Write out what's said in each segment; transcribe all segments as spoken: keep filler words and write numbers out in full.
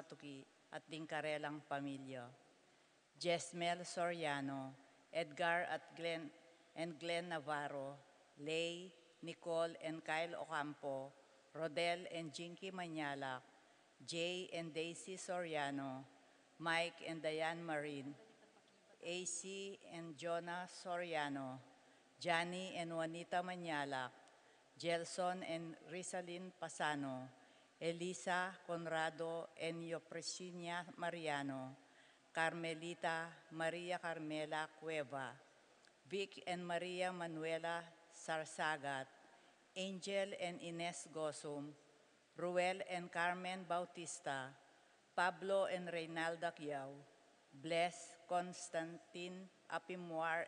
Tuki at ding karelang pamilya. Jesmel Soriano, Edgar at Glenn and Glenn Navarro, Lay, Nicole and Kyle Ocampo, Rodel and Jinky Mañalac, Jay and Daisy Soriano, Mike and Diane Marin, A C and Jonah Soriano, Johnny and Juanita Mañalac, Gelson and Rizalin Pasano, Elisa, Conrado and Yopresinia Mariano, Carmelita, Maria Carmela Cueva, Vic and Maria Manuela Sarsagat, Angel and Ines Gosum, Ruel and Carmen Bautista, Pablo and Reynalda Quiao, Bless, Constantine Apimuar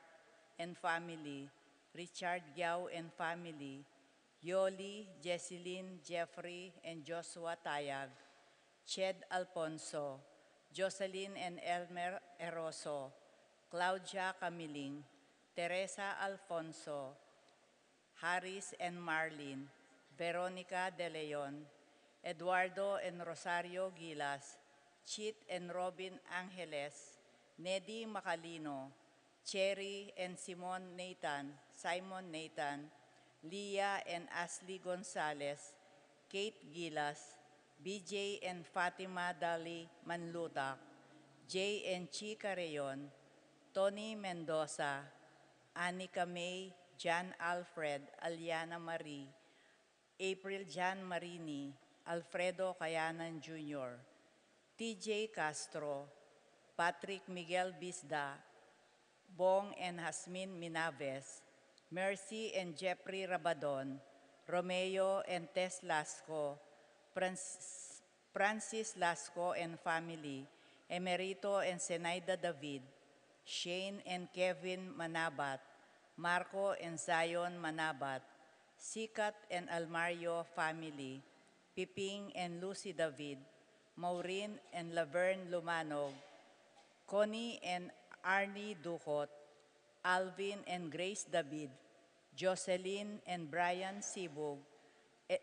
and family, Richard Quiao and family, Yoli, Jesselyn, Jeffrey and Joshua Tayag, Ched Alfonso, Jocelyn and Elmer Eroso, Claudia Camiling, Teresa Alfonso, Harris and Marlin, Veronica De Leon, Eduardo and Rosario Gilas, Chit and Robin Angeles, Nedi Macalino, Cherry and Simon Nathan, Simon Nathan, Leah and Ashley Gonzalez, Kate Gilas, B J and Fatima Dali Manlutak, Jay and Chi Carreon, Tony Mendoza, Anika May, John Alfred, Aliana Marie, April John Marini, Alfredo Kayanan Junior, T J Castro, Patrick Miguel Bisda, Bong and Hasmin Minaves, Mercy and Jeffrey Rabadon, Romeo and Tess Lasco, Francis Francis Lasco and family, Emerito and Zenaida David, Shane and Kevin Manabat, Marco and Zion Manabat, Sikat and Almario family, Piping and Lucy David, Maureen and Laverne Lumanog, Connie and Arnie Ducot, Alvin and Grace David, Jocelyn and Brian Sibug, E-,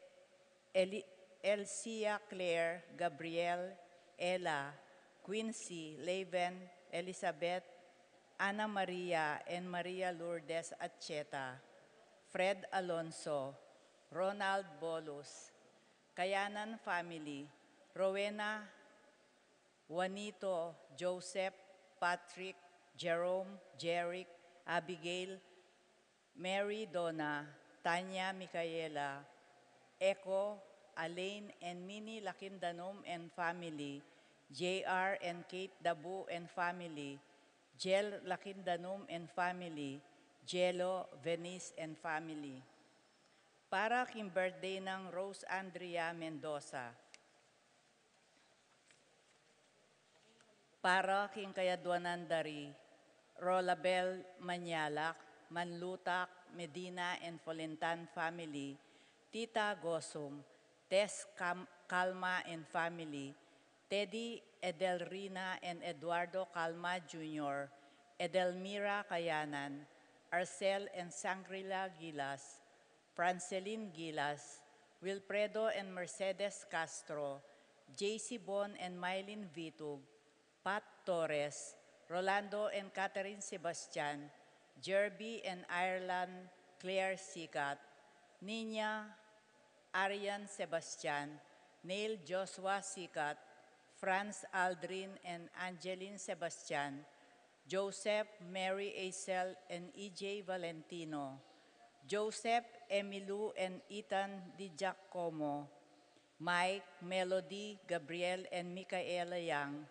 Eli-, Elsia Claire, Gabriel, Ella, Quincy, Leven, Elizabeth, Ana Maria, and Maria Lourdes Acheta, Fred Alonso, Ronald Bolus, Kayanan family, Rowena, Juanito, Joseph, Patrick, Jerome, Jeric, Abigail, Mary Donna, Tanya Micaela, Echo, Alain and Minnie Lakindanum and family, J R and Kate Dabu and family, Jel Lakindanum and family, Jelo, Venice and family. Para king birthday nang Rose Andrea Mendoza. Para king kayadwanan da ri Rolabel Mañalac, Manlutak, Medina and Folentan family, Tita Gosum, Tess Cam-, Calma and family, Teddy, Edelrina and Eduardo Calma Junior, Edelmira Kayanan, Arcel and Sangrila Gilas, Francelin Gilas, Wilfredo and Mercedes Castro, J C Bon and Mylene Vitug, Pat Torres, Rolando and Catherine Sebastian, Jerby and Ireland Claire Sikat, Nina Arian Sebastian, Neil Joshua Sikat, Franz Aldrin and Angeline Sebastian, Joseph, Mary Acel and E J Valentino, Joseph, Emilu and Ethan Di Giacomo, Mike, Melody, Gabriel and Micaela Young,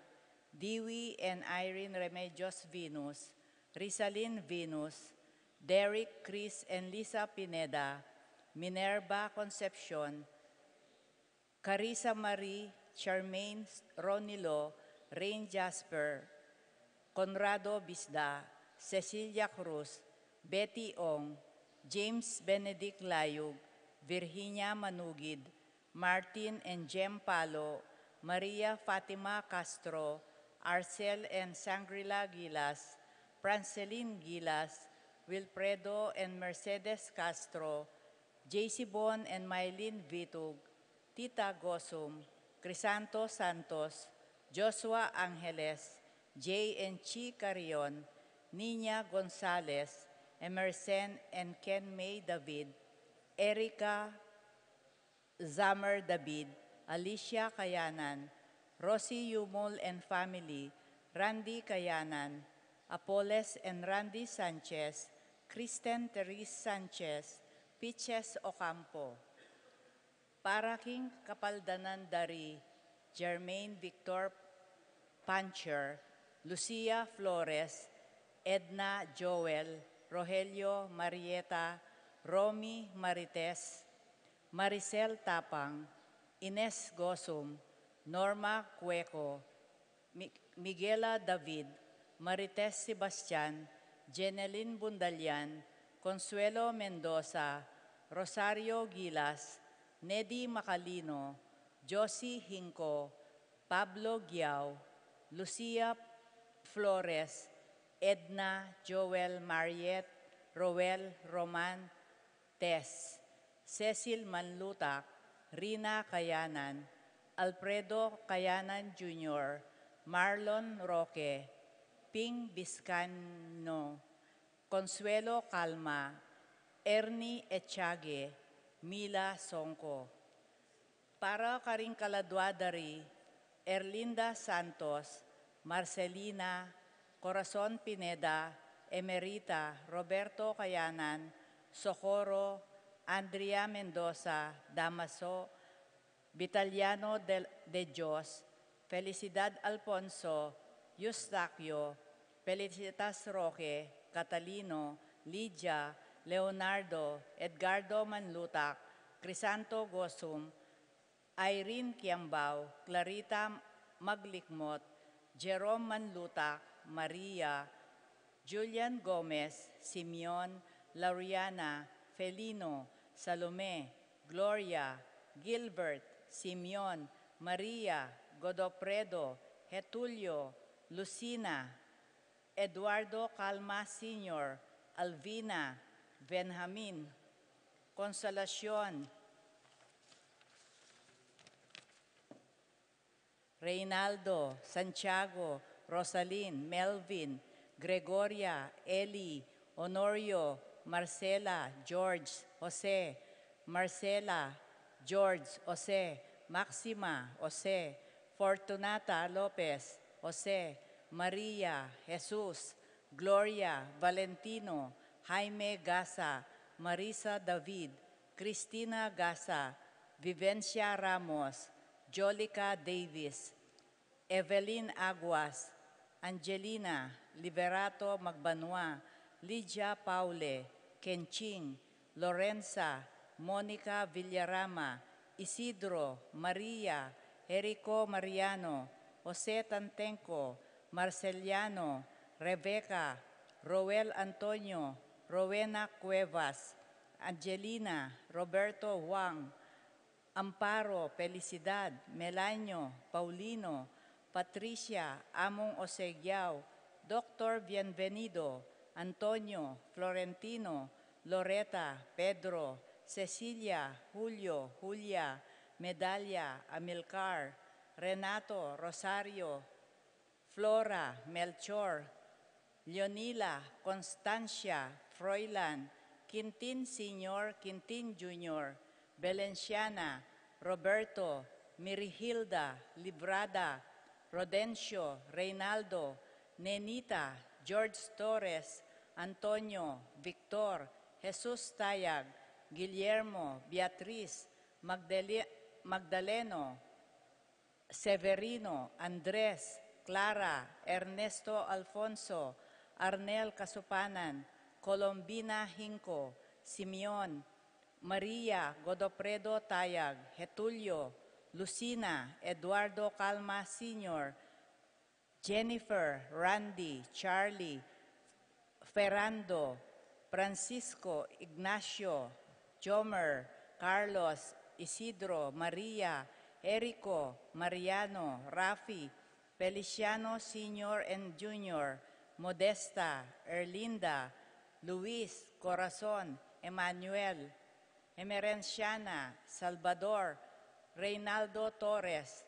Dewey and Irene Remedios Venus, Rizalin Venus, Derek, Chris and Lisa Pineda, Minerva Concepcion, Carissa Marie, Charmaine, Ronilo, Rain Jasper, Conrado Bisda, Cecilia Cruz, Betty Ong, James Benedict Layug, Virginia Manugid, Martin and Jem Palo, Maria Fatima Castro, Arcel and Sangrila Gilas, Francelin Gilas, Wilfredo and Mercedes Castro, J C Bon and Mylene Vitug, Tita Gosum, Crisanto Santos, Joshua Angeles, J and Chi Carrion, Nina Gonzalez, Emerson and Ken May David, Erica Zamer David, Alicia Kayanan, Rosie Yumul and family, Randy Kayanan, Apoles and Randy Sanchez, Kristen Therese Sanchez, Piches Ocampo. Para king kapaldanan da ri Germain Victor Pancher, Lucia Flores, Edna Joel, Rogelio Marieta, Romy Marites, Maricel Tapang, Ines Gosum, Norma Cueco, Mi-, Miguela David, Marites Sebastian, Jenelyn Bundalian, Consuelo Mendoza, Rosario Gilas, Nedy Macalino, Josie Hinco, Pablo Guiao, Lucia Flores, Edna, Joel, Mariet, Roel, Roman, Tess, Cecil Manlutak, Rina Kayanan, Alfredo Kayanan Junior, Marlon Roque, Ping Biscano, Consuelo Calma, Ernie Echage, Mila Songco. Para karing kaladua da ri Erlinda Santos, Marcelina, Corazon Pineda, Emerita, Roberto Kayanan, Socorro, Andrea Mendoza, Damaso, Vitaliano de, de Dios, Felicidad Alfonso, Eustaquio, Felicitas Roque, Catalino, Lydia, Leonardo, Edgardo Manlutak, Crisanto Gosum, Irene Kiambao, Clarita Maglikmot, Jerome Manlutak, Maria, Julian Gomez, Simeon, Lauriana, Felino, Salome, Gloria, Gilbert, Simeon, Maria, Godofredo, Getulio, Lucina, Eduardo Calma Senior, Alvina, Benjamin, Consolacion, Reynaldo, Santiago, Rosalyn, Melvin, Gregoria, Eli, Honorio, Marcela, George, Jose, Marcela, George, Jose, Maxima, Jose, Fortunata Lopez, Jose, Maria, Jesus, Gloria, Valentino, Jaime Gasa, Marisa David, Cristina Gasa, Vivencia Ramos, Jolica Davis, Evelyn Aguas, Angelina, Liberato Magbanua, Lydia Paule, Kenching, Lorenza, Monica Villarama, Isidro, Maria, Erico Mariano, Jose Tantenco, Marceliano, Rebecca, Roel Antonio, Rowena Cuevas, Angelina, Roberto Huang, Amparo, Felicidad, Melanio, Paulino, Patricia, Among Osegiao, Doctor Bienvenido, Antonio, Florentino, Loreta, Pedro, Cecilia, Julio, Julia, Medalia, Amilcar, Renato, Rosario, Flora, Melchor, Leonila, Constancia, Froilan, Quintin Senior, Quintin Junior, Belenciana, Roberto, Mirihilda, Librada, Rodencio, Reynaldo, Nenita, George Torres, Antonio, Victor, Jesus Tayag, Guillermo, Beatriz, Magdale-, Magdaleno, Severino, Andres, Clara, Ernesto Alfonso, Arnel Casupanan, Colombina Hinco, Simeon, Maria, Godofredo Tayag, Getulio, Lucina, Eduardo Calma Senior, Jennifer, Randy, Charlie, Ferrando, Francisco, Ignacio, Jomer, Carlos, Isidro, Maria, Erico, Mariano, Rafi, Feliciano Senior and Junior, Modesta, Erlinda, Luis, Corazon, Emmanuel, Emerenciana, Salvador, Reynaldo Torres,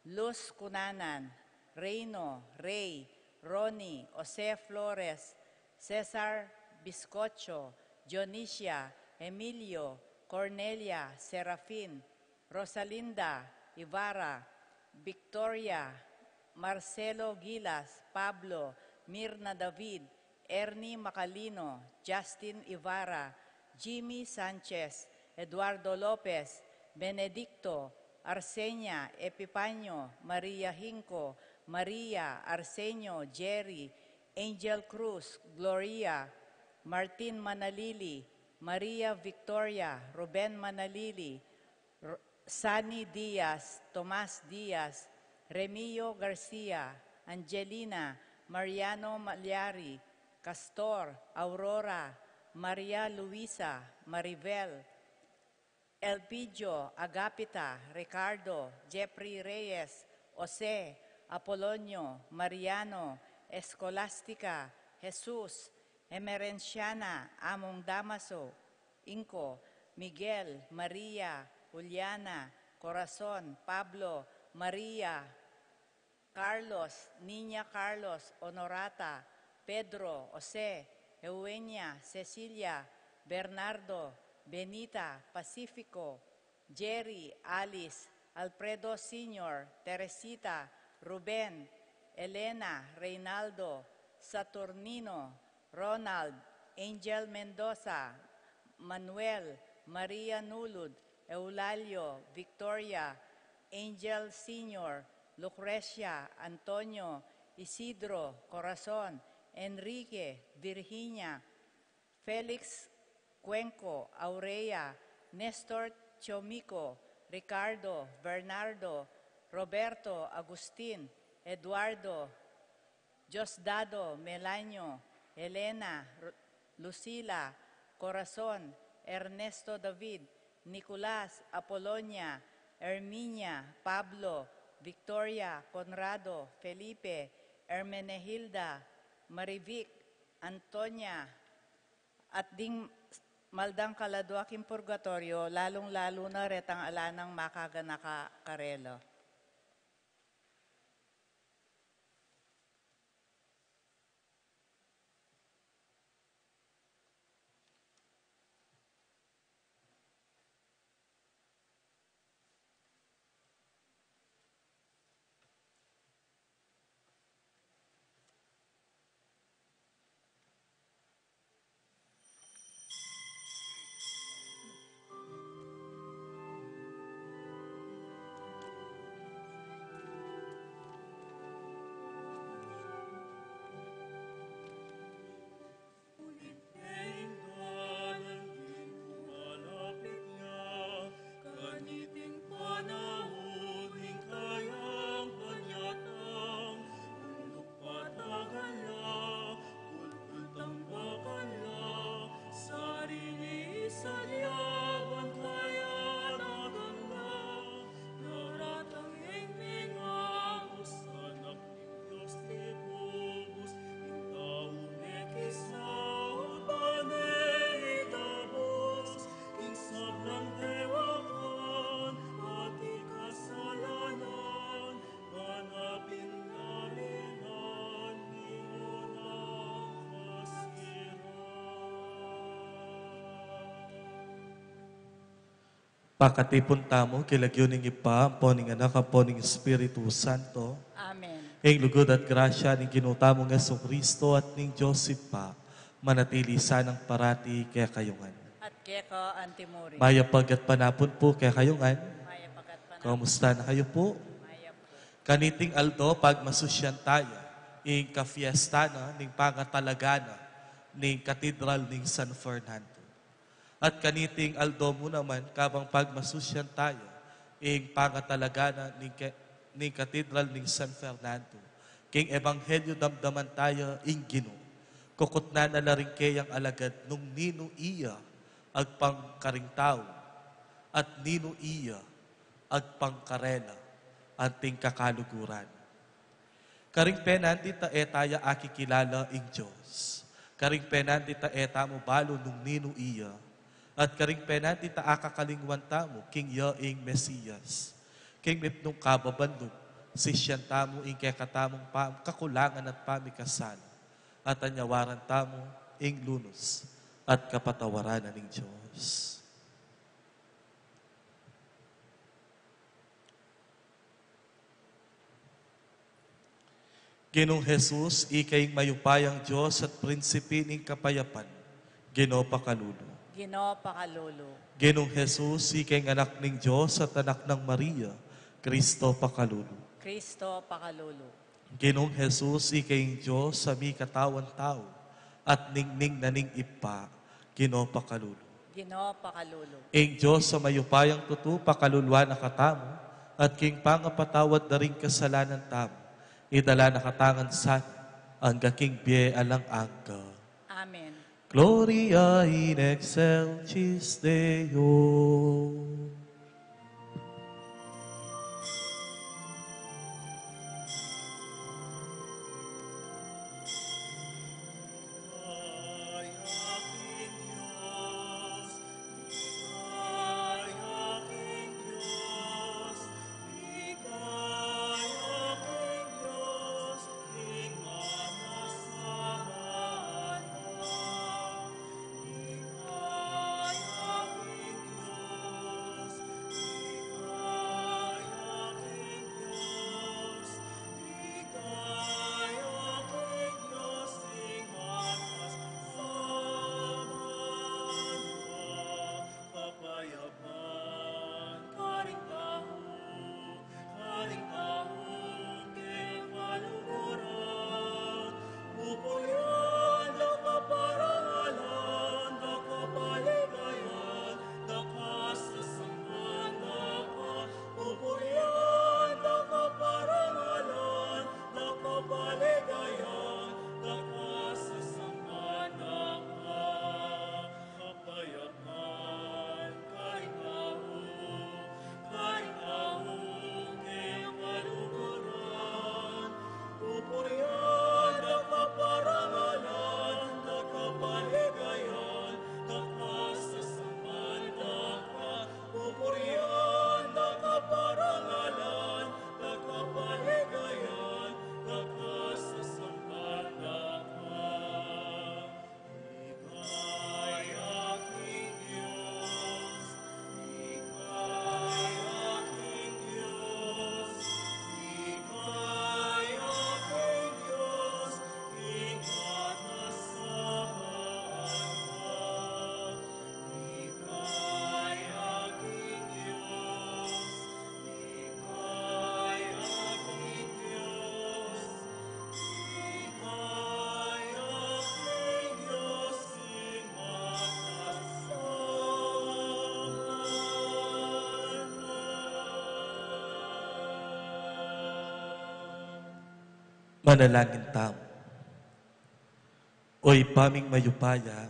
Luz Cunanan, Reino, Rey, Ronnie, Jose Flores, Cesar Biscocho, Dionisia, Emilio, Cornelia, Serafin, Rosalinda Ibarra, Victoria, Marcelo Gilas, Pablo, Mirna David, Ernie Macalino, Justin Ibarra, Jimmy Sanchez, Eduardo Lopez, Benedicto, Arsenia, Epipanio, Maria Hinco, Maria, Arsenio, Jerry, Angel Cruz, Gloria, Martin Manalili, Maria Victoria, Ruben Manalili, R-, Sunny Diaz, Tomas Diaz, Remio Garcia, Angelina, Mariano Malyari, Castor, Aurora, Maria Luisa, Maribel, Elpidio, Agapita, Ricardo, Jeffrey Reyes, Jose, Apolonio, Mariano, Escolastica, Jesus, Emerenciana, Among Damaso, Inco, Miguel, Maria, Juliana, Corazon, Pablo, Maria, Carlos, Niña Carlos, Honorata, Pedro, Jose, Eugenia, Cecilia, Bernardo, Benita, Pacifico, Jerry, Alice, Alfredo Senior, Teresita, Ruben, Elena, Reynaldo, Saturnino, Ronald, Angel Mendoza, Manuel, Maria Nulud, Eulalio, Victoria, Angel Senior, Lucrecia, Antonio, Isidro, Corazon, Enrique, Virginia, Felix, Cuenco, Aurea, Nestor, Chomico, Ricardo, Bernardo, Roberto, Agustin, Eduardo, Diosdado, Melanio, Elena, R-, Lucila, Corazon, Ernesto David, Nicolas, Apolonia, Herminia, Pablo, Victoria, Conrado, Felipe, Hermenegilda, Marivic, Antonia, at ding maldang kaladua king purgatorio, lalung-lalu na retang ala nang makaganaka karela. Pakatipun tamu king lagyu ning Ibpa, ampo ning Anak, ampo ning Espiritu Santo. Amen. Ing lugud at grasya ning Ginu tamung Jesucristo at ning Dios Ibpa, manatili sanang parati kekayu ngan. At keka antimurin. Mayap a gatpanapun pu kekayu ngan. Mayap a gatpanapun. Kamusta na kayu pu? Mayap pu. Kaniting aldo pagmasusyan taya ing kafiesta na ning pangatalaga na ning Katedral ning San Fernando. At kaniting aldo mu naman, kabang pagmasusyan taya ing pangatalaga na ning ke-, ning Katedral ning San Fernando, king Ebanghelyo damdaman taya ing Ginu, kukutnan na la ring keyang alagad nung ninu iya agpang karing tau, at ninu iya agpang karela anting kakaluguran. Karing penandit a e taya akikilala ing Dios. Karing penandit a e tamu balu nung ninu iya. At karing penandit a akakalingwan tamu king iya ing Mesias. King mipnung kababan lub, Sisian tamu ing kekatamung pam-, kakulangan at pamikasala, at anyawaran tamu ing lunus at kapatawaran na ning Dios. Ginung Jesus, ika ing mayupayang Dios at prinsipe ning kapayapan, Ginu, pakalulu. Ginu, pakalulu. Ginung Jesus, ika ing Anak ning Dios at Anak nang Maria, Kristo, pakalulu. Kristo, pakalulu. Ginung Jesus, ika ing Dios a mikatawan tau at ningning na ning Ibpa, Ginu, pakalulu. Ginu, pakalulu. Ing Dios a mayupayang tutu pakaluluan na katamu, at king pangapatawad da ring kasalanan tamu, idala na katamu ngan sana angga king bie alang angga. Amen. Gloria in excelsis Deo. Manalangin tamu. O Ibpa ming mayupaya,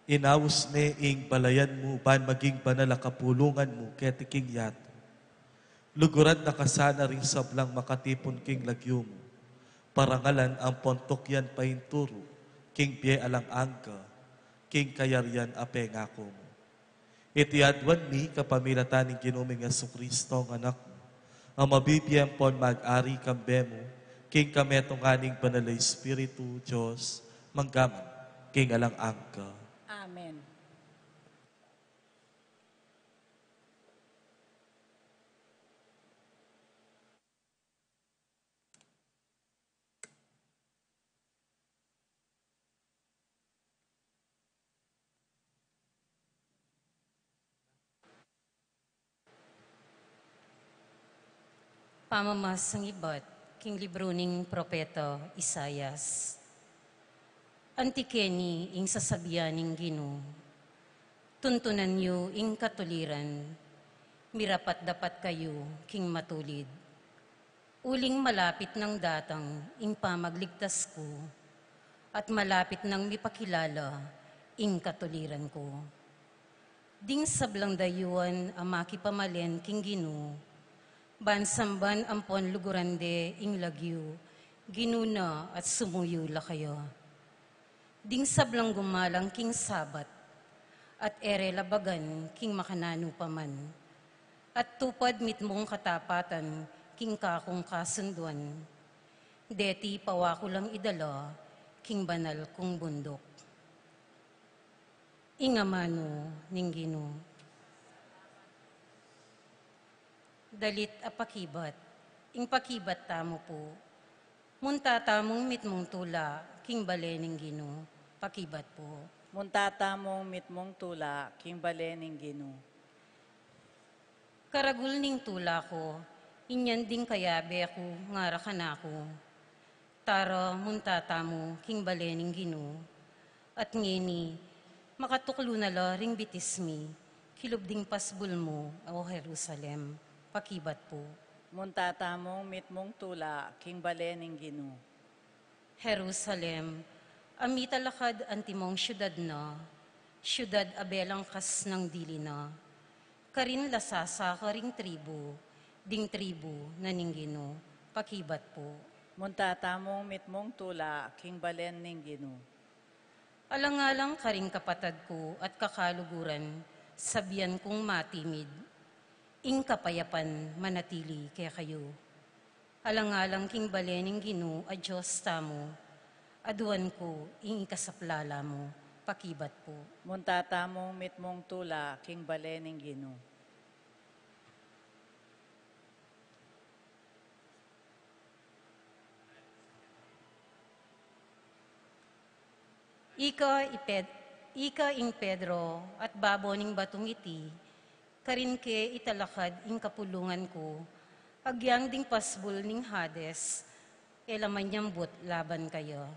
inaus me ing balayan mu ban maging banal a kapulungan mu keti king yatu. Luguran na ka sana ring sablang makatipun king lagyu mu, parangalan ampon tukyan painturu king bie alang angga, king kayarian a pengaku mu. Iti aduan mi kapamilatan ning Ginu ming Jesucristo a Anak mu, a mabibie ampon mag-ari kambe mu, king kametungan ning Banal a Espiritu, Dios, mangga man king alang angga. Amen. Pamamasang ibat king libru ning propeta Isaias. Anti keni ing sasabian ning Ginu, tuntunan yu ing katuliran, mirapat-dapat kayu king matulid. Uling malapit nang datang ing pamagligtas ku, at malapit nang mipakilala ing katuliran ku. Ding sablang dayuan a makipamalen king Ginu, ban samban ampon luguran de ing lagyu, Ginu na at sumuyu la kaya. Ding sablang gumalang king Sabat, at e re labagan king makananu pa man, at tupad mitmung katapatan ing kakung kasunduan, deti pawaku lang idala king banal kung bunduk. Ing amanu ning Ginu. Dalit a pakibat, ing pakibat tamu pu. Munta tamung mitmung tula king bale ning Ginu, pakibat pu. Munta tamung mitmung tula king bale ning Ginu. Karagul ning tula ku, inyan ding kayabe ku ngara kanaku. Tara, munta tamu king bale ning Ginu. At ngeni, makatuklu na la ring bitis mi, kilub ding pasbul mu, O Jerusalem, pakibat pu. Munta tamung mitmung tula king bale ning Ginu. Jerusalem, a mitalakad antimong siudad na, siudad a belangkas nang dili na. Karin la sasaka ring tribu, ding tribu na ning Ginu, pakibat pu. Munta tamung mitmung tula king balen ning Ginu. Alang-alang karing kapatad ku at kakaluguran, sabian kung matimid, ing kapayapan manatili kekayu. Alang-alang king bale ning Ginu a Dios tamu, aduan ku ing ikasaplala mu, pakibat pu. Munta tamung mitmung tula king bale ning Ginu. Ika i Ped-, ika ing Pedro at babo ning batung iti, karin ke italakad ing kapulungan ku, agyang ding pasbul ning Hades, e la manyambut laban kaya.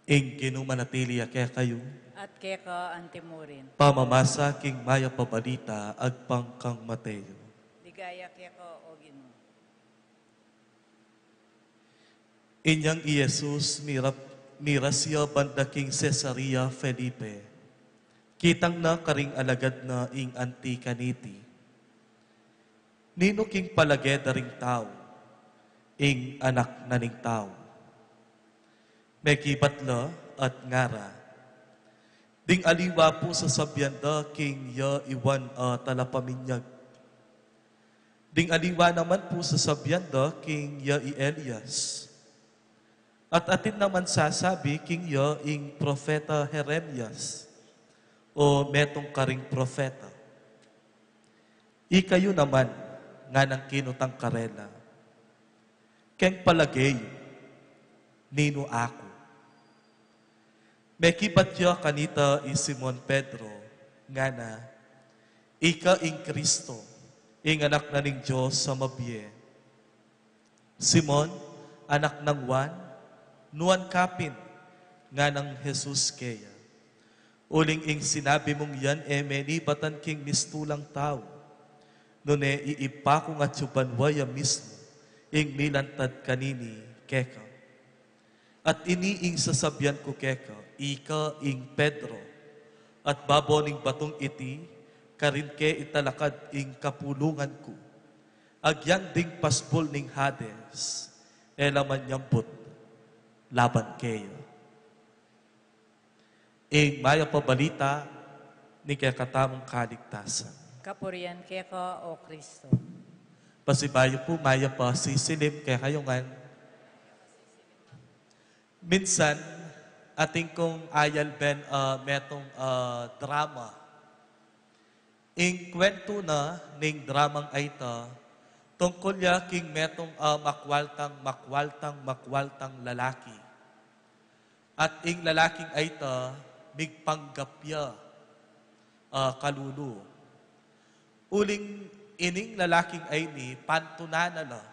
Ing Ginu manatili ya kekayu. At keka antimurin. Pamamasa king Mayap a Balita agpang kang Mateo. Ligaya keka, O Ginu. Inyang i Jesus mirap-, miras ya banda king Cesarea Felipe. Kitang na karing alagad na ing anti kaniti. Ninu king palage da ring tau ing Anak na ning Tau? Mekibat la at ngara, ding aliwa pu sasabian da king ya i Juan a Talapaminyag. Ding aliwa naman pu sasabian da king ya i Elias. At atin naman sasabi king ya ing propeta Jeremias, o metung karing propeta. Ikayu naman, nganang kinutang karela, keng palage yu, ninu aku? Mekibat ya kanita i Simon Pedro, ngana, ika ing Kristo, ing Anak na ning Dios a mabie. Simon, anak nang Juan, nuan ka pin? Nganang Jesus keya, uling ing sinabi mung yan e menibatan king mistulang tau, nune i Ibpa kung atyu banua ya mismu ing milantad kanini keka. At ini ing sasabian ku keka, ika ing Pedro, at babo ning batung iti, karin ke italakad ing kapulungan ku. Agyang ding pasbul ning Hades, e la manyambut laban keya. Ing Mayap a Balita ning kekatamung kaligtasan. Kapurian keka, O Kristo. Pasibayu pu, mayap a sisilim kekayu ngan. Minsan, atin kung ayalben, ah, metung, ah, drama. Ing kwentu na ning dramang ayta, tungkul ya king metung a makwaltang, makwaltang, makwaltang lalaki. At ing lalaking ayta, migpanggap ya, ah, kalulu. Uling ining lalaking ayni, pantunan na la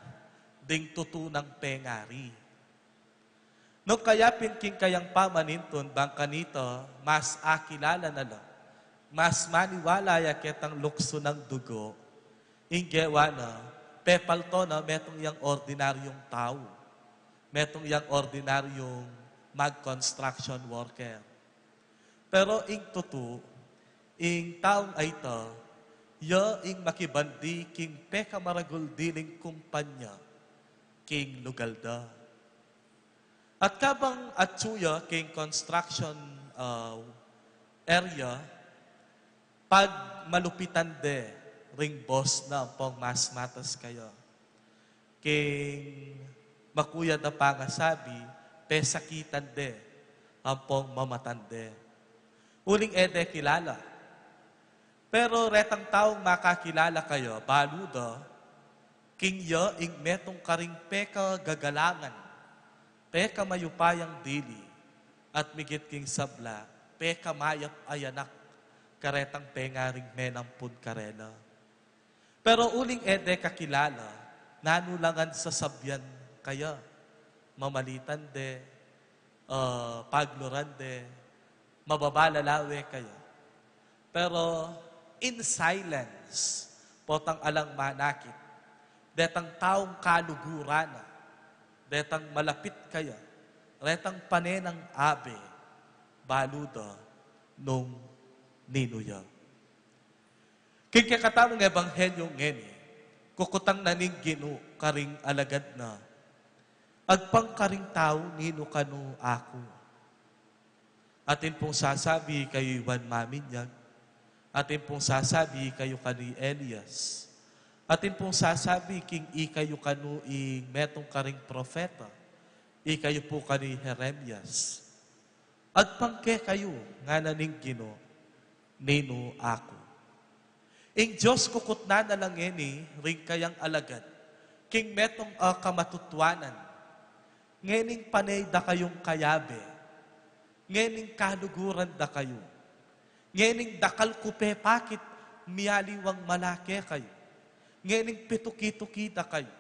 ding tutu nang pengari. Nung kaya pin king kayang pamanintun bang kanita mas akilala na la, mas maniwala ya ketang luksu nang dugu, ing gewa na, pepalto na metung yang ordinaryung tau. Metung yang ordinaryung mag-construction worker. Pero ing tutu, ing taung a ita, ya ing makibandi king pekamaragul diling kumpanya king lugal da. At kabang atsu ya king construction, ah, area, pagmalupitan de ring boss na ampong mas matas kaya. King makuya da pangasabi, pesakitan de ampong mamatande. Uling e de kilala. Pero retang taung makakilala kaya, balu da, king ya ing metung karing pekagagalangan, pekamayupayang dili, at migit king sabla, pekamayap a anak karetang pengaring menampun karela. Pero uling e de kakilala, nanu la ngan sasabian kaya, mamalitan de, ah, pagluran de, mababa la lawe kaya. Pero in silence, potang alang manakit, detang taung kaluguran na, detang malapit kaya, retang pane nang abe, balu da nung ninu ya. King kekatamung ebanghelyo ngeni, kukutang na ning Ginu karing alagad na, agpang karing tau, ninu kanu aku? Atin pung sasabi, ikayu i Juan Maminyag. Atin pung sasabi, ikayu kanu i Elias. Atin pung sasabi king ikayu kanu i metung karing propeta. Ikayu pu kanu i Jeremias. Agpang kekayu, ngana ning Ginu, ninu aku? Ing Dios kukutnan na la ngeni ring kayang alagad king metung a kamatutuanan. Ngening pane da kayung kayabe, ngening kaluguran da kayu, ngening dakal ku pe pakit mialiwang mala kekayu, ngening pituki-tuki da kayu,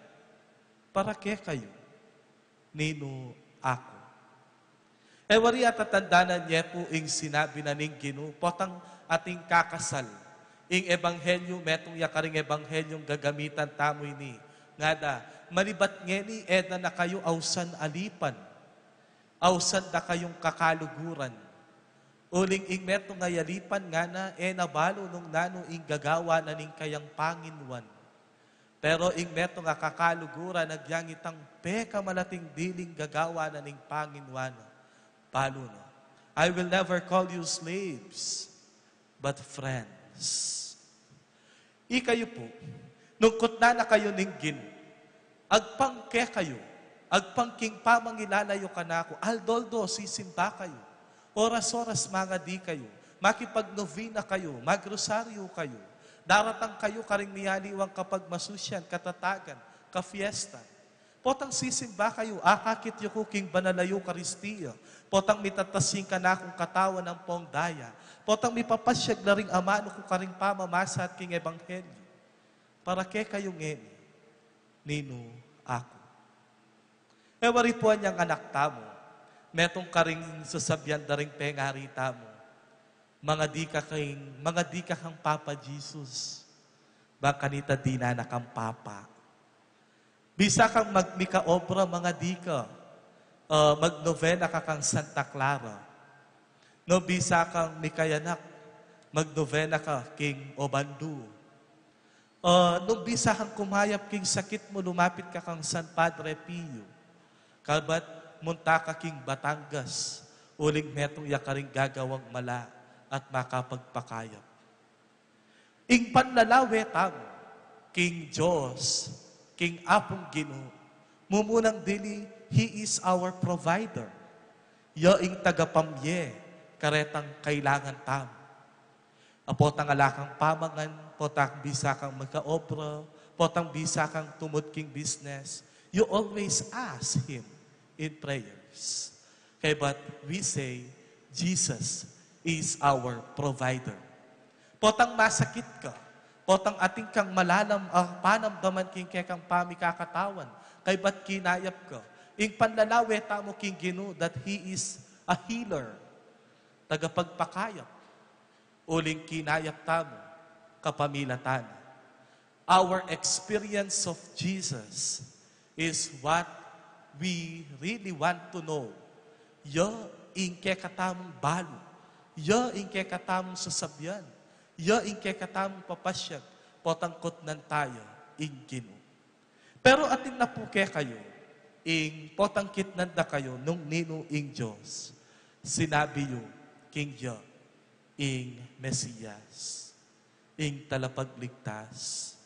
para kekayu, ninu aku? E wari atatandanan ye pu ing sinabi na ning Ginu, potang ating kakasal ing ebanghelyu, metung ya karing ebanghelyu gagamitan tamu ini. Ngana, manibat ngeni e da na kayu ausan alipan, ausan da kayung kakaluguran. Uling ing metung a alipan, ngana, e na balu nung nanu ing gagawan na ning kayang panginuan. Pero ing metung a kakaluguran, agyang itang pekamalating diling gagawan na ning panginuan, balu na, "I will never call you slaves, but friends." Ikayu pu, nung kutnan na kayu ning Ginu, agpang kekayu, agpang king pamangilala yu kanaku, aldo-aldo sisimba kayu, oras-oras mangadi kayu, makipagnovena kayu, magrosaryu kayu, daratang kayu karing mialiwang kapagmasusyan, katatagan, kafiestan. Potang sisimba kayu, akakit yu ku king banal a Eukaristia. Potang mitatas ing kanakung katawan ampong daya. Potang mipapasyag la ring amanu ku karing pamamasa at king ebanghelyu. Para kekayu ngeni, ninu aku? E wari pu anyang anak tamu, metung karing sasabian da ring pengari tamu, mangadi ka king, mangadi ka kang Papa Jesus. Bang kanita dinan na kang Papa. Bisa kang mag-, mikaobra, mangadi ka, ah, magnovena ka kang Santa Clara. No, bisa kang mikayanak, magnovena ka king Obando. Ah, nung bisa kang kumayap king sakit mu, lumapit ka kang San Padre Pio. Kabat munta ka king Batangas, uling metung ya karing gagawang mala at makapagpakayap. Ing panlalawe tamu king Dios, king Apung Ginu, mumunang dili, He is our provider. Ya ing tagapamye karetang kailangan tamu. A potang ala kang pamangan, potang bisa kang makaobra, potang bisa kang tumud king business, you always ask Him in prayers. Kaybat we say, Jesus is our provider. Potang masakit ka, potang atin kang malalam a panamdaman king kekang pamikakatawan, kaybat kinayap ka, ing panlalawe tamu king Ginu that He is a healer, tagapagpakayap, uling kinayap tamu kapamilatan na. Our experience of Jesus is what We really want to know, ya ing kekatamung balu, ya ing kekatamung sasabian, ya ing kekatamung papasiag, potang kutnan taya ing Ginu. Pero atin na pu kekayu, ing potang kitnan da kayu nung ninu ing Dios, sinabi yu king ya ing Mesias, ing talapagligtas,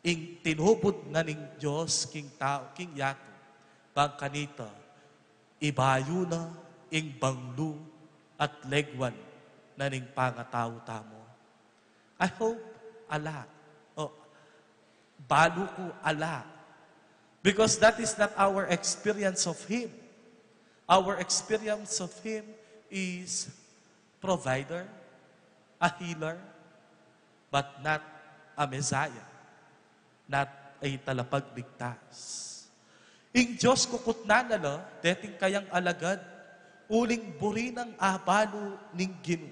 ing tinubud na ning Dios king tau, king yatu, bang kanita, ibayu na ing banglu at legwan na ning pangatau tamu. I hope ala. Oh, balu ku ala. Because that is not our experience of Him. Our experience of Him is provider, a healer, but not a Messiah, not a talapagligtas. Ing Dios kukutnan na la deting kayang alagad, uling buri nang abalu ning Ginu.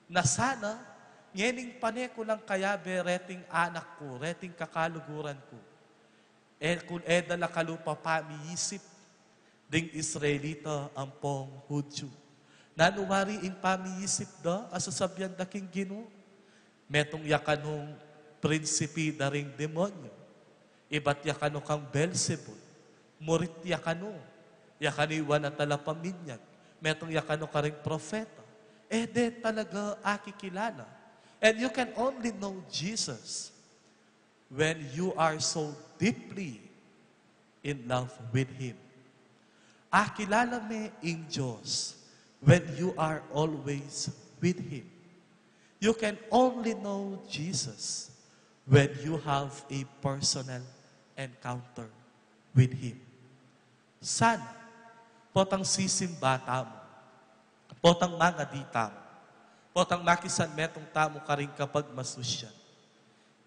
Na sana, ngening pane ku lang kayabe reting anak ku, reting kakaluguran ku. E, kung e da la kalupa pamiisip ding Israelita ampong Hudyu. Nanu wari ing pamiisip da, a sasabian da king Ginu? Metung ya kanung prinsipi da ring demonyu. Ibat ya kanu kang Beelzebul. Murit ya kanu. Ya kanu ing wana talapaminyag. Metung ya kanu karing propeta. E de talaga akikilala. And you can only know Jesus when you are so deeply in love with Him. Akilala me ing Dios when you are always with Him. You can only know Jesus when you have a personal encounter with Him. Sana, potang sisimba tamu, potang mangadi tamu, potang makisanmetung tamu karing kapagmasusyan,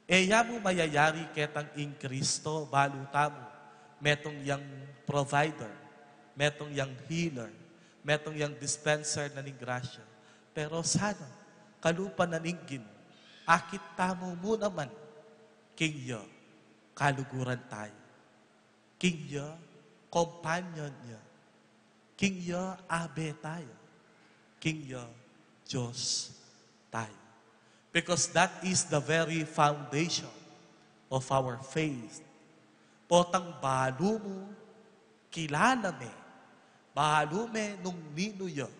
e ya mu mayayari ketang ing Kristo balu tamu metung yang provider, metung yang healer, metung yang dispenser na ning grasya. Pero sana, kalupa na ning Ginu, akit tamu mu naman king ya kaluguran taya, king ya companion taya, king ya Abe taya, king ya Dios taya. Because that is the very foundation of our faith. Potang balu mu, kilala me, balu me nung ninu ya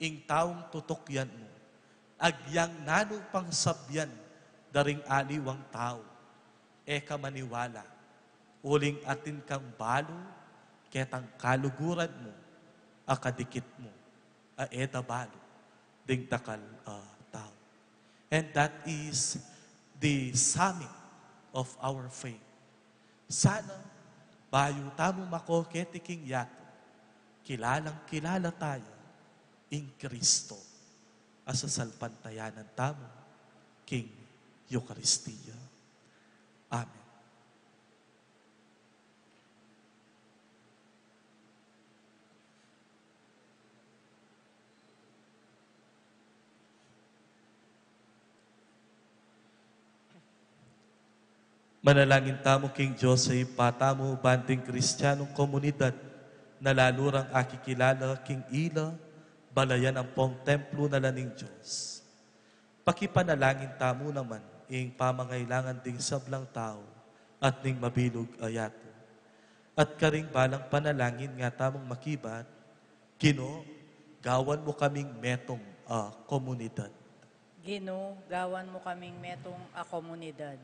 ing taung tutukyan mu, agyang nanu pang sabian da ring aliwang tau, e ka maniwala, uling atin kang balu ketang kaluguran mu, a kadikit mu, a e da balu ding dakal a tau. And that is the summit of our faith. Sana, bayu tamu mako keti king yatu, kilalang-kilala taya ing Kristo a sasalpantayanan tamu king Eukaristia. Amen. Manalangin tamu king Dios a Ibpa tamu, ban ding Kristianong komunidad na lalu rang akikilala king ila, balayan ampong templo na la ning Dios. Pakipanalangin tamu naman ing pamangailangan ding sablang tau at ning mabilug a yatu. At karing balang panalangin nga tamung makibat, Ginu, gawan mu kaming metung a komunidad. Ginu, gawan mu kaming metung a komunidad.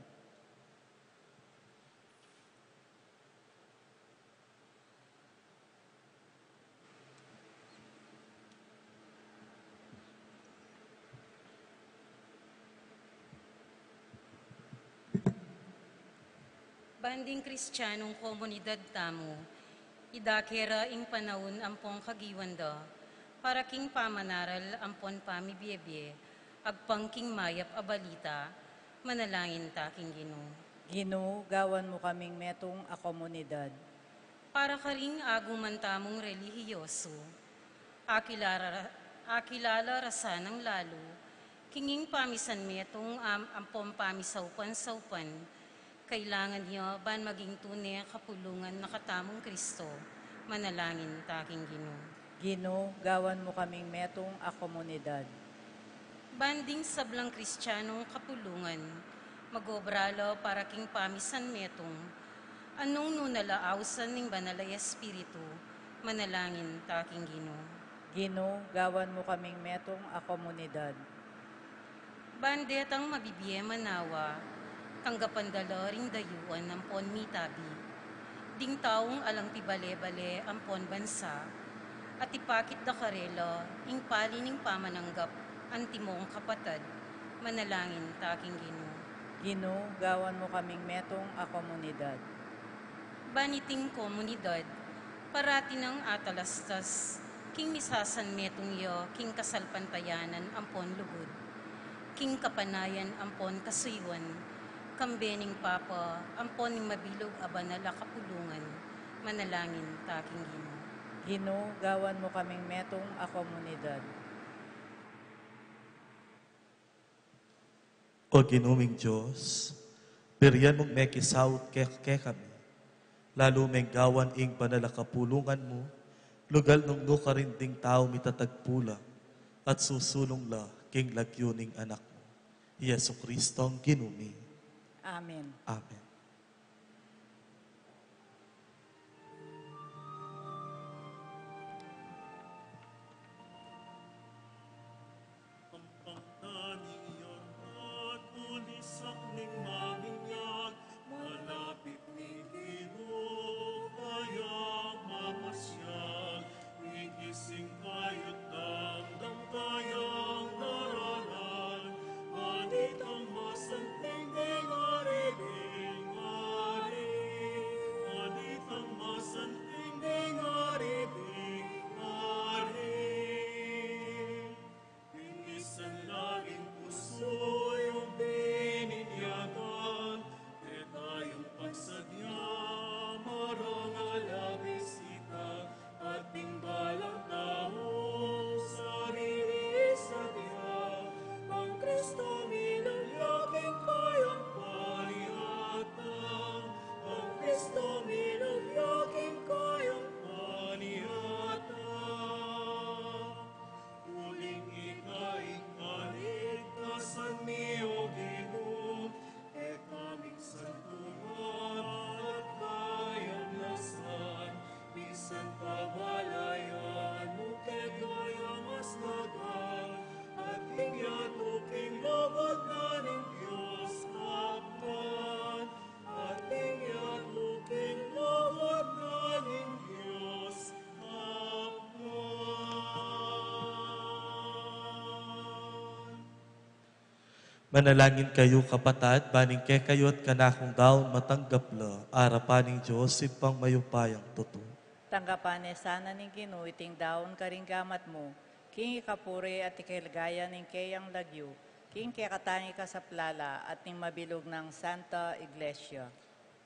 Ban ding Kristianong komunidad tamu, idake ra ing panaun ampong kagiwan da, para king pamanaral ampon pamibiebie, agpang king mayap a balita, manalangin ta king Ginu. Ginu, gawan mu kaming metung a komunidad. Para karing aguman tamung relihiyosu, akilala, akilala ra sanang lalu king ing pamisanmetung am-, ampon pamisaupan-saupan, kailangan ya ban maging tune kapulungan na katamung Kristo. Manalangin ta king Ginu. Ginu, gawan mu kaming metung a komunidad. Ban ding sablang Kristianong kapulungan, mag-obra la para king pamisan metung, a nung nu na la ausan ning Banal a Espiritu, manalangin ta king Ginu. Ginu, gawan mu kaming metung a komunidad. Ban detang mabibie manawa, tanggapan da la ring dayuan ampon mitabi. Ding taung alang pibale-bale ampon bansa, at ipakit da karela ing pali ning pamananggap antimong kapatad, manalangin ta king Ginu. Ginu, gawan mu kaming metung a komunidad. Ban iting komunidad, parati nang atalastas, king misasanmetung ya, king kasalpantayanan ampon lugud, king kapanayan ampon kasuyuan, kambe ning Papa, ampon ning mabilug a banal a kapulungan, manalangin ta king Ginu. Ginu, gawan mu kaming metung a komunidad. O Ginu ming Dios, birian mung mekisaut ke, kekami, lalu meng gawan ing banal a kapulungan mu, lugal nung nukarin ding tau mitatagpu la, at susulung la king lagyu ning Anak mu, i Jesucristong Ginu mi. Amen. Amen. Pampang na ning yakat, ulisak ning maminyak, malapit ning Ginu, kaya mamasyag, migising kaya't damdam kayang daralan, nganit ang masanting ding ari, ding ari, nganit ang masanting ding ari, ding ari. Minsan laging puso yung bininyagan, e tayong pagsadya, marangal a bisita, ating balang tao, sarili sadya, ang Kristo minalyaking kayang paliatan, ang Kristo minalyaking kayang paliatan. Uling ika ing kaligtasan mi, O Ginu, e kaming santuan at kayanlasan, misan pabalayan mu keng kayang mas dagal, ating yatu king lugud na ning Dios Ama't ating yatu king lugud na ning Dios Ama't. Manalangin kayu, kapatad, ban ing kekayu at kanakung daun matanggap la arapan ning Dios Ibpang mayupayang tutu. Tanggapan ne sana ning Ginu iting daun karing gamat mu, king ikapuri at ikaligaya ning keyang lagyu, king kekatang ikasaplala at ning mabilug nang Santa Iglesia.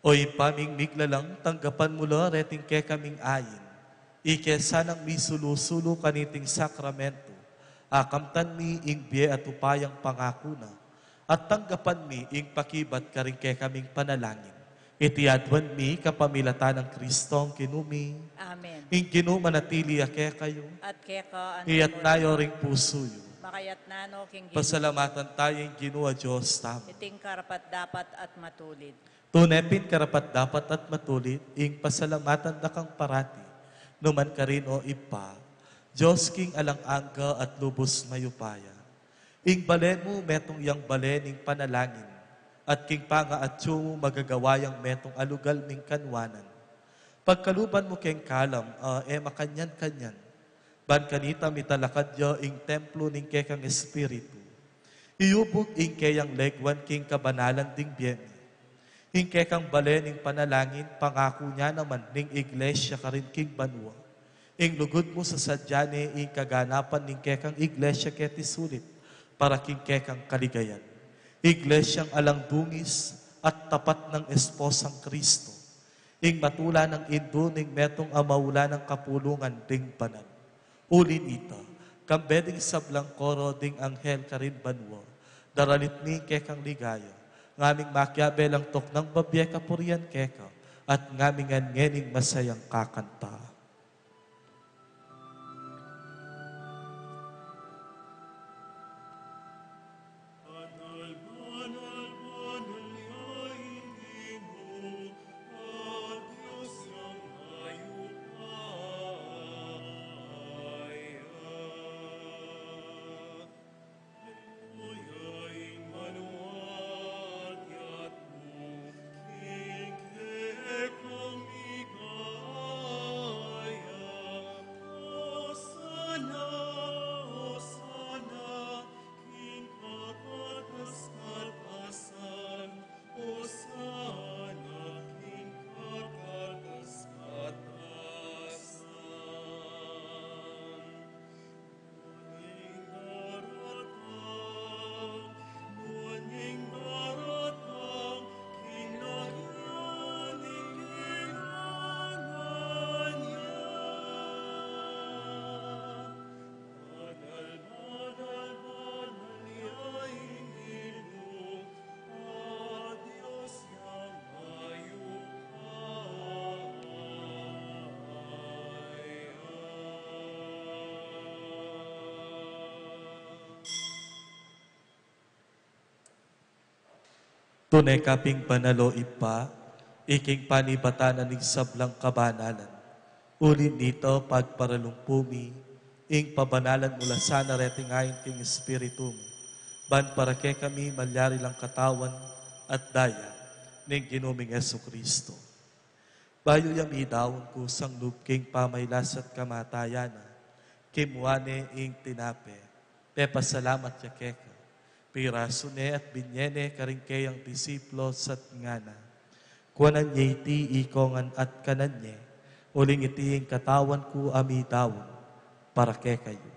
O Ibpa ming miglalang, tanggapan mu la reting kekaming ain, ike sanang misulu-sulu kaniting sakramento, akamtan mi ing bie at upayang pangaku na, at tanggapan mi ing pakibat karing kekaming panalangin. Iti aduan mi kapamilatan nang Kristong Ginu mi. Amen. Ing Ginu manatili ya kekayu. At keka. Iyatna yu ring pusu yu. Makayatna no king Ginu. Pasalamatan taya ing Ginu a Dios tamu. Iting karapat-dapat at matulid. Tune pin karapat-dapat at matulid ing pasalamatan da kang parati, nu man karin, O Ibpa, Dios king alang angga at lubus mayupaya. Ing bale mu metung yang bale ning panalangin, at king pangaatsu mu magagawa yang metung a lugal ming kanuanan. Pagkaluban mu keng kalam a e makanyan-kanyan, ban kanita mitalakad ya ing templo ning kekang Espiritu. Iyubug ing keyang leguan king kabanalan ding bie mi. Ing kekang bale ning panalangin, pangaku na naman ning Iglesia karin king banua. Ing lugud mu sasadya ne ing kaganapan ning kekang Iglesia keti sulip para king kekang kaligayan. Iglesiang alang dungis at tapat nang esposang Kristo. Ing matula nang indu ning metung a maula nang kapulungan ding banal. Uli nita, kambe ding sablang koro ding anghel karin banua, daralit mi ing kekang ligaya, ngaming makiabe lang tuknang babie kapurian keka, at ngaming ngan ngening masayang kakanta. Tune ka pin banal, o Ibpa, iking panibatan na ning sablang kabanalan. Uli nita, pagparalumpu mi ing pabanalan mu la sana reting ain king Espiritu mu, ban para kekami malyari lang katawan at daya ning Ginu ming Jesucristo. Bayu ya midaun kusang lub king pamailas at kamatayan na, kimua ne ing tinape, pepasalamat ya keka, pirasu ne at binye ne karing keyang disipulus at ngana: Kuanan ye iti ikongan at kanan ye, uling iti ing katawan ku a midaun para kekayu.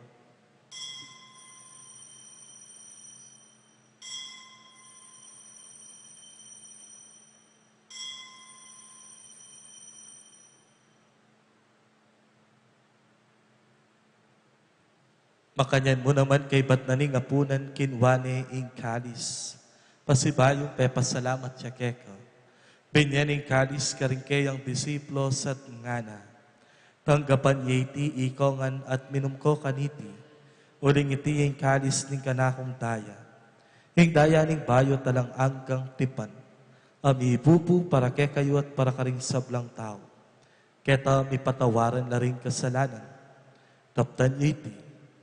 Makanyan mu naman kaybat na ning apunan, kinua ne ing kalis, pasibayu pepasalamat ya keka, binye ne ing kalis karing keyang disipulus at ngana: Tanggapan ye iti ikongan at minum ko kaniti, uling iti ing kalis ning kanakung daya, ing daya ning bayu at alang anggang tipan, a mibubu para kekayu at para karing sablang tau, keta mipatawaran la ring kasalanan. Taptan ye iti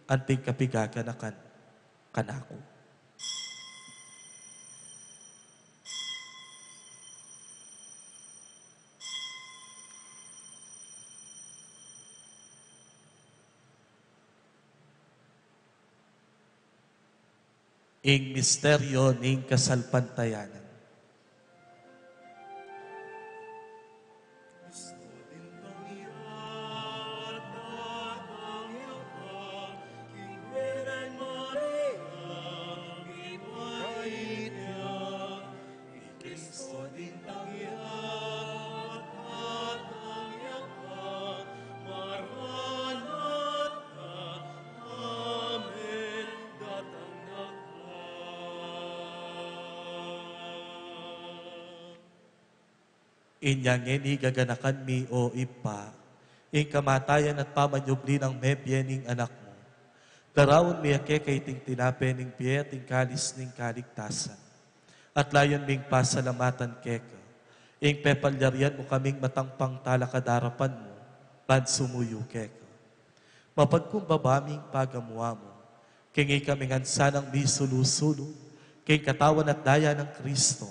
anting kapigaganakan kanaku. Ing misteryu ning kasalpantayanan. Inya ngeni gaganakan mi, o Ibpa, ing kamatayan at pamanyubli nang mebie ning Anak mu. Daraun mi ya keka iting tinape ning bie at ing kalis ning kaligtasan. At layun ming pasalamatan keka ing pepalyarian mu kaming matang pangtalakad arapan mu, ban sumuyu keka. Mapagkumbaba ming pagamuan mu, king ikami ngan sanang misulu-sulu king katawan at daya nang Kristo,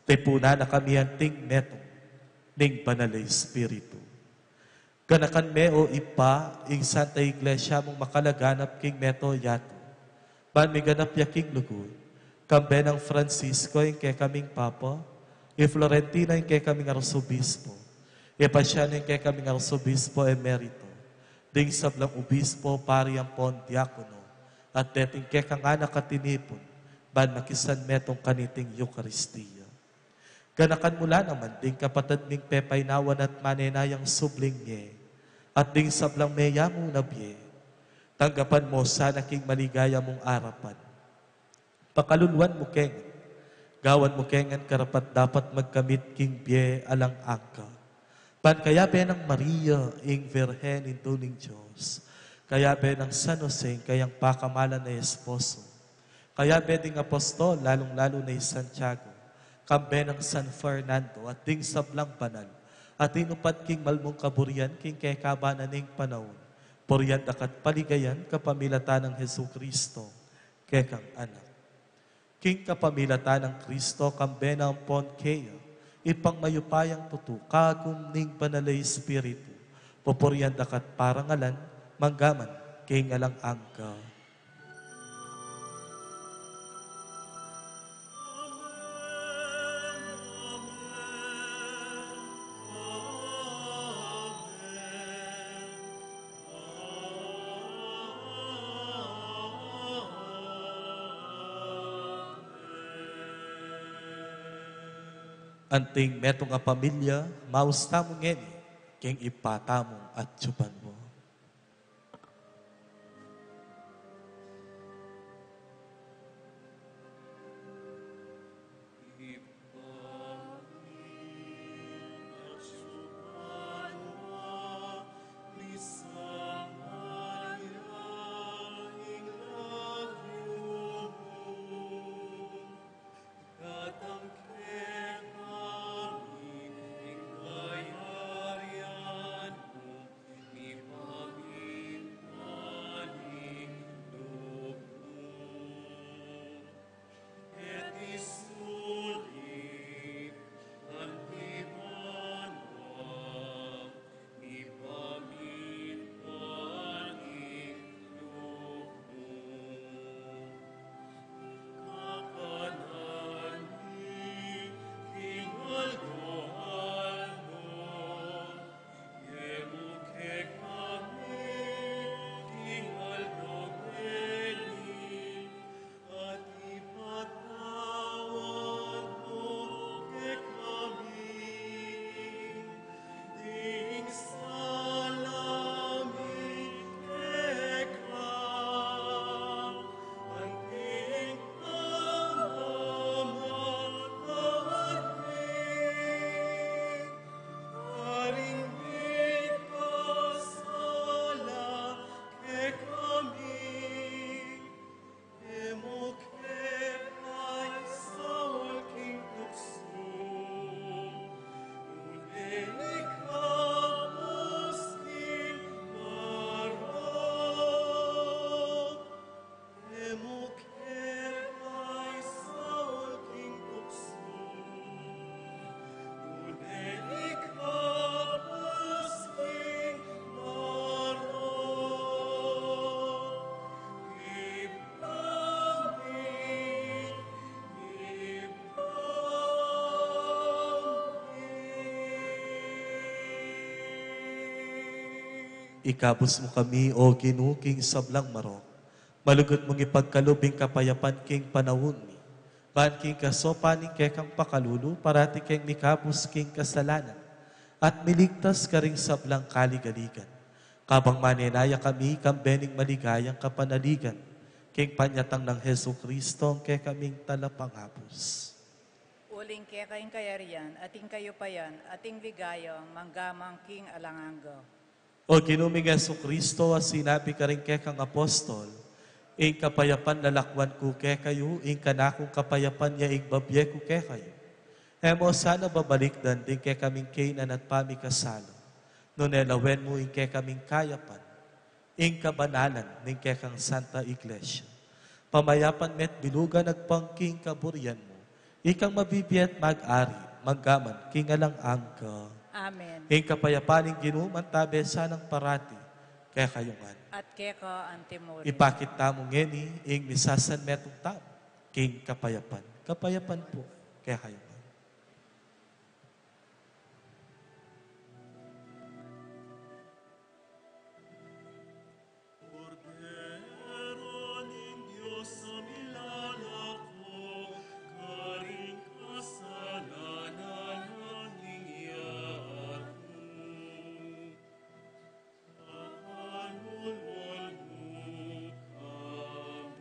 tipunan na kami anting metung ning Banal a Espiritu. Ganakan me, o Ibpa, ing Santa Iglesia mung makalaganap king meto yatu, ban miganap ya king lugud, kambe nang Francisco ing kekaming Papa, i Florentino ing kekaming Arsobispo, i Pasiano ing kekaming Arsobispo Emerito, ding sablang obispo, pari ampon diakono, at deting kekang anak a tinipun, ban makisanmetung kaniting Eukaristia. Ganakan mu la naman ding kapatad ming pepainawan at manenayang subling mie, at ding sablang meyamu na bie. Tanggapan mu sana king maligaya mung arapan. Pakaluluan mu ke ngan, gawan mu ke ngan karapat-dapat magkamit king bie alang angga. Ban kayabe nang Maria, ing Virgen, Indu ning Dios, kayabe nang San Jose, ing kayang pakamalan a esposo, kayabe ding apostol, lalung-lalu na i Santiago, kambe nang San Fernando, at ding sablang banal a tinupad king malmung kaburian king kekaban na ning panaun, purian daka at paligayan kapamilatan nang Jesucristo, kekang Anak. King kapamilatan nang Kristo, kambe na ampon keya, Ibpang mayupayang tutu, kagum ning Banal a Espiritu, pupurian daka at parangalan, mangga man king alang angga. Anting metung a pamilya, maus tamu ngeni king Ibpa tamung atsu banua. Ikabus mu kami, O Ginu, king sablang marok. Malugud mung ipagkalub ing kapayapan king panaun mi. Ban king kasopan ning kekang pakalulu, parati keng mikabus king kasalanan, at miligtas karing sablang kaligaligan. Kabang manenaya kami, kambe ning maligayang kapanaligan, king panyatang nang Jesucristo, ang kekaming talapangabus. Uling keka ing kayarian, at ing kayupayan, at ing ligaya, mangga man king alang angga. O Ginu ming Jesucristo, a sinabi karing kekang apostol, ing kapayapan lalakwan ku kekayu, ing kanakung kapayapan ya ing babie ku kekayu. E mu sana babalikdan ding kekaming kainan at pamikasalu, nune lawen mu ing kekaming kayapan, ing kabanalan ning kekang Santa Iglesia. Pamayapan me't bilugan agpang king kaburian mu, ikang mabibie at mag-ari, mangga man king alang angga. Amen. Ing kapayapan ning Ginu mantabe sanang parati kekayu ngan. At keka antimurin. Ipakit tamu ngeni ing misasanmetung tamu king kapayapan. Kapayapan pu kekayu ngan. Kordero ning Dios, a milalako karing kasalanan ning yatu, pakalulwan mu kami.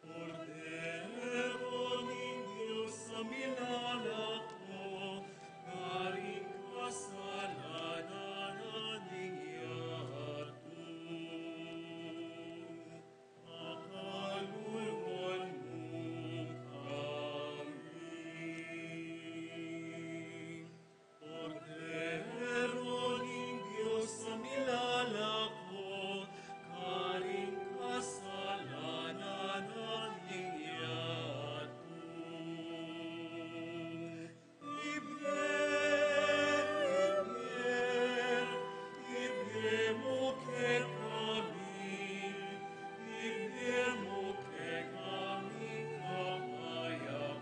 Kordero ning Dios, a milalako karing kasalanan ning yatu, pakalulwan mu kami. Kordero ning Dios, a milalako karing kasalanan ning yatu, ibie, ibie, ibie mu kekami, ibie mu kekami ing kapayapan.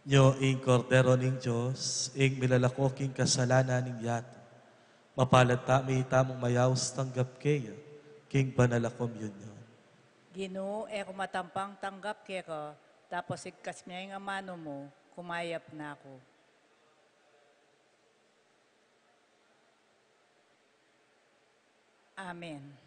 Nyo ing Kordero ning Dios, ing milalako king kasalanan ning yatu. Mapalad tamu, itamung mayaus tanggap keya king banal a komunyon. Ginu, e ku matampang tanggap keka, dapot sigkas me ing amanu mu, kumayap na ku. Amen.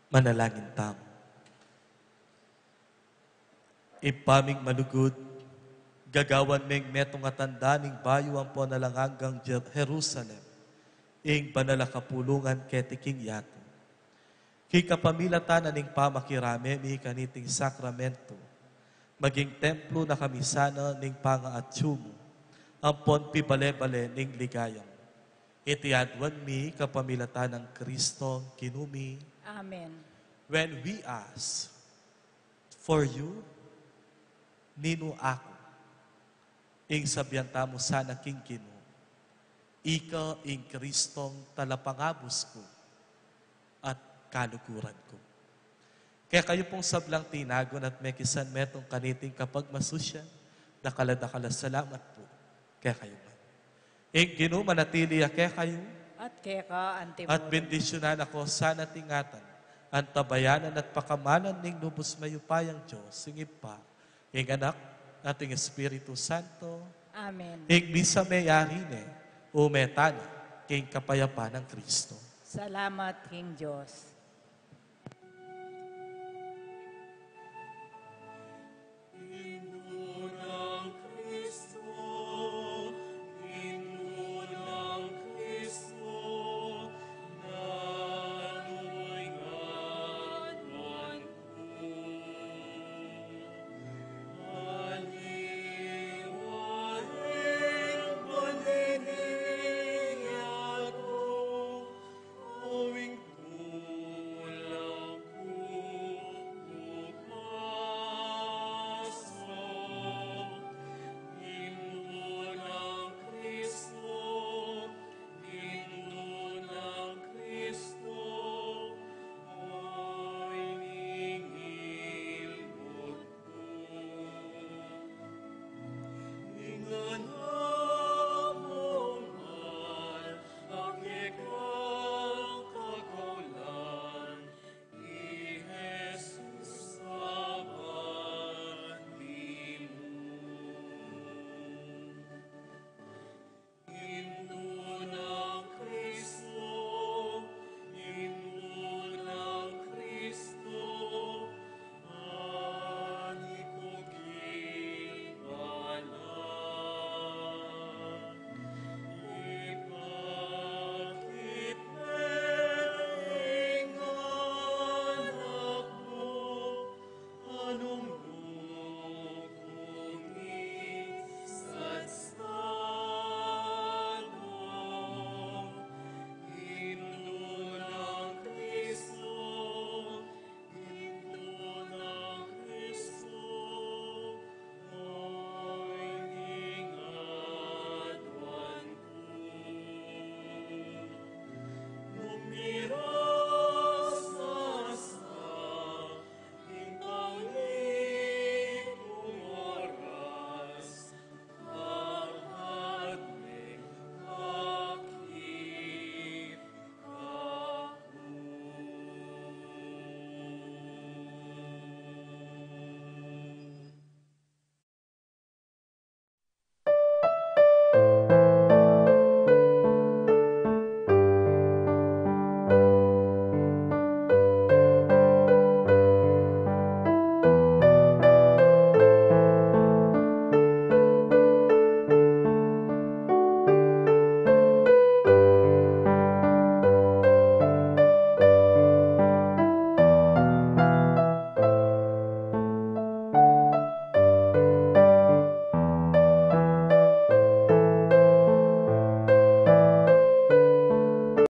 Manalangin tamu. Ibpa ming malugud, gagawan meng metung a tanda ning bayu ampon alang anggang Jer-, Jerusalem, ing banal a kapulungan keti king yatu. King kapamilatan na ning pamakirame mi kaniting sakramento, maging templo na kami sana ning pangaatyu mu, ampon pibale-bale ning ligaya mu. Iti aduan mi kapamilatan nang Kristong Ginu mi. Amen. When we ask, "For you, ninu aku?" Ing sabian tamu sana king Ginu, "Ika ing Kristong talapangabus ku at kaluguran ku." Kekayu pung sablang tinagun at mekisan metung kaniting kapagmasusyan, dakal a dakal a salamat pu kekayu ngan. Ing Ginu manatili ya kekayu. At keka antimurin. At bendisyunan na ko sana at ingatan antabayanan at pakamalan ning lubus mayupayang Dios, ing Ibpa, ing Anak, at ing Espiritu Santo. Amen. Ing misa meyari ne, ume tana king kapayapan nang Kristo. Salamat king Dios.